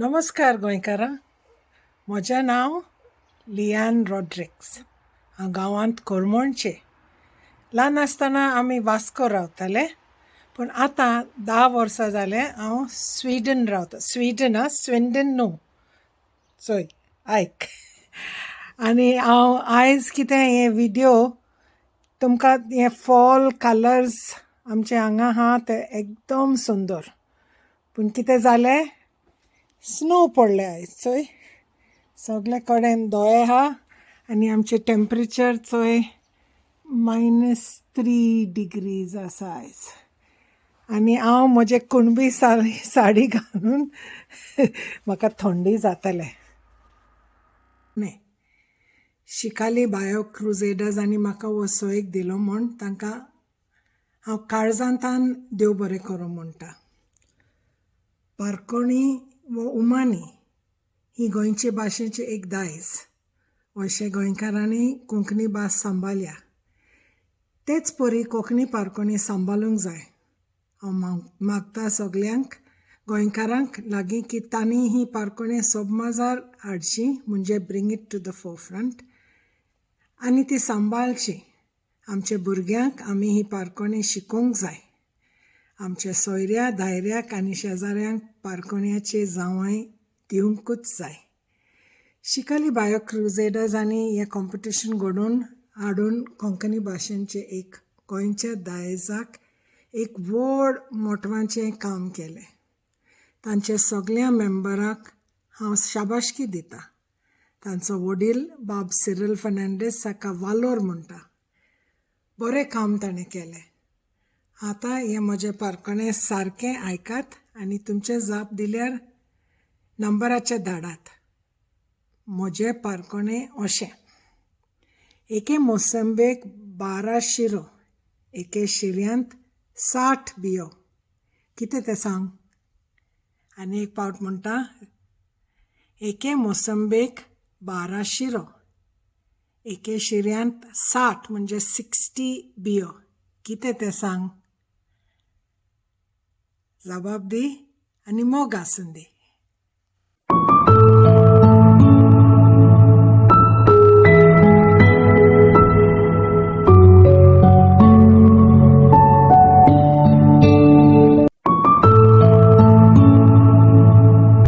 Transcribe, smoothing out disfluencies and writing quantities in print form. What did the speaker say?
नमस्कार गोंयकारां. म्हजें नांव लियान रॉड्रिक्स. हांव गांवांत करमणचें. ल्हान आसतना आमी वास्को रावताले, पूण आतां 10 वर्सां जालें हांव स्विडन रावता. स्विडन आं, स्विंडन न्हू. चोय, आयक. आनी हांव आयज कितें हे व्हिडियो तुमकां, हे फॉल कलर्स आमचे हांगा आहा ते एकदम सुंदर. पूण कितें जालें, स्नो पडले आयज. चोय, सगळे कडेन दोळे आहा आनी आमचें टेम्परेचर चोय, -3 डिग्रीज आसा आयज. आनी हांव म्हजे कुणबी साडी घालून म्हाका थंडी जातलें न्ही. शिकाली बायो क्रुजेडर्स आनी म्हाका हो सोयीक दिलो म्हूण तांकां हांव काळजांतान देव बरें करूं म्हणटा. पारकोणी वो उमानी ही गोंयचे भाशेचें एक दायज. अशें गोंयकारांनी कोंकणी भास सांबाळ्ळ्या, तेच परी कोंकणी पारकोणी सांबाळूंक जाय. हांव मागता सगल्यांक गोंयकारांक लागीं की तांणी ही पारकोणी सोबमाजार हाडची, म्हणजे bring it to the forefront, आनी ती सांबाळची. आमच्या भुरग्यांक आमी ही पारकोणी शिकोवंक जाय. आमच्या सोयऱ्या दायऱ्याक आनी शेजाऱ्यांक पारकोणयाचे जावंय दिवंकूच जाय. शिकाली बायो क्रुजेडर्स आनी हें कॉम्पिटिशन घडोवन हाडून कोंकणी भाशेचें एक गोंयच्या दायजाक एक व्हड मोटवाचें काम केलें. तांच्या सगल्या मेंबरांक हांव शाबासकी दिता. तांचो वडील बाब सिरील फर्नांडीस, ताका वालोर म्हणटा. बरें काम ताणें केलें. आतां हें म्हजें पारकोणें सारकें आयकात आनी तुमचें जाप दिल्यार नंबराचेर धाडात. म्हजें पारकोणें अशें: एके मोसंबेक 12 शिरो, एके शिऱ्यांत 60 बियो. कितें तें सांग. आनी एक पावट म्हणटा: एके मोसंबेक 12 शिरो, एके शिऱ्यांत 60 म्हणजे 60 बियो. कितें तें सांग. जबाब दी आनी मोग आसूं दी.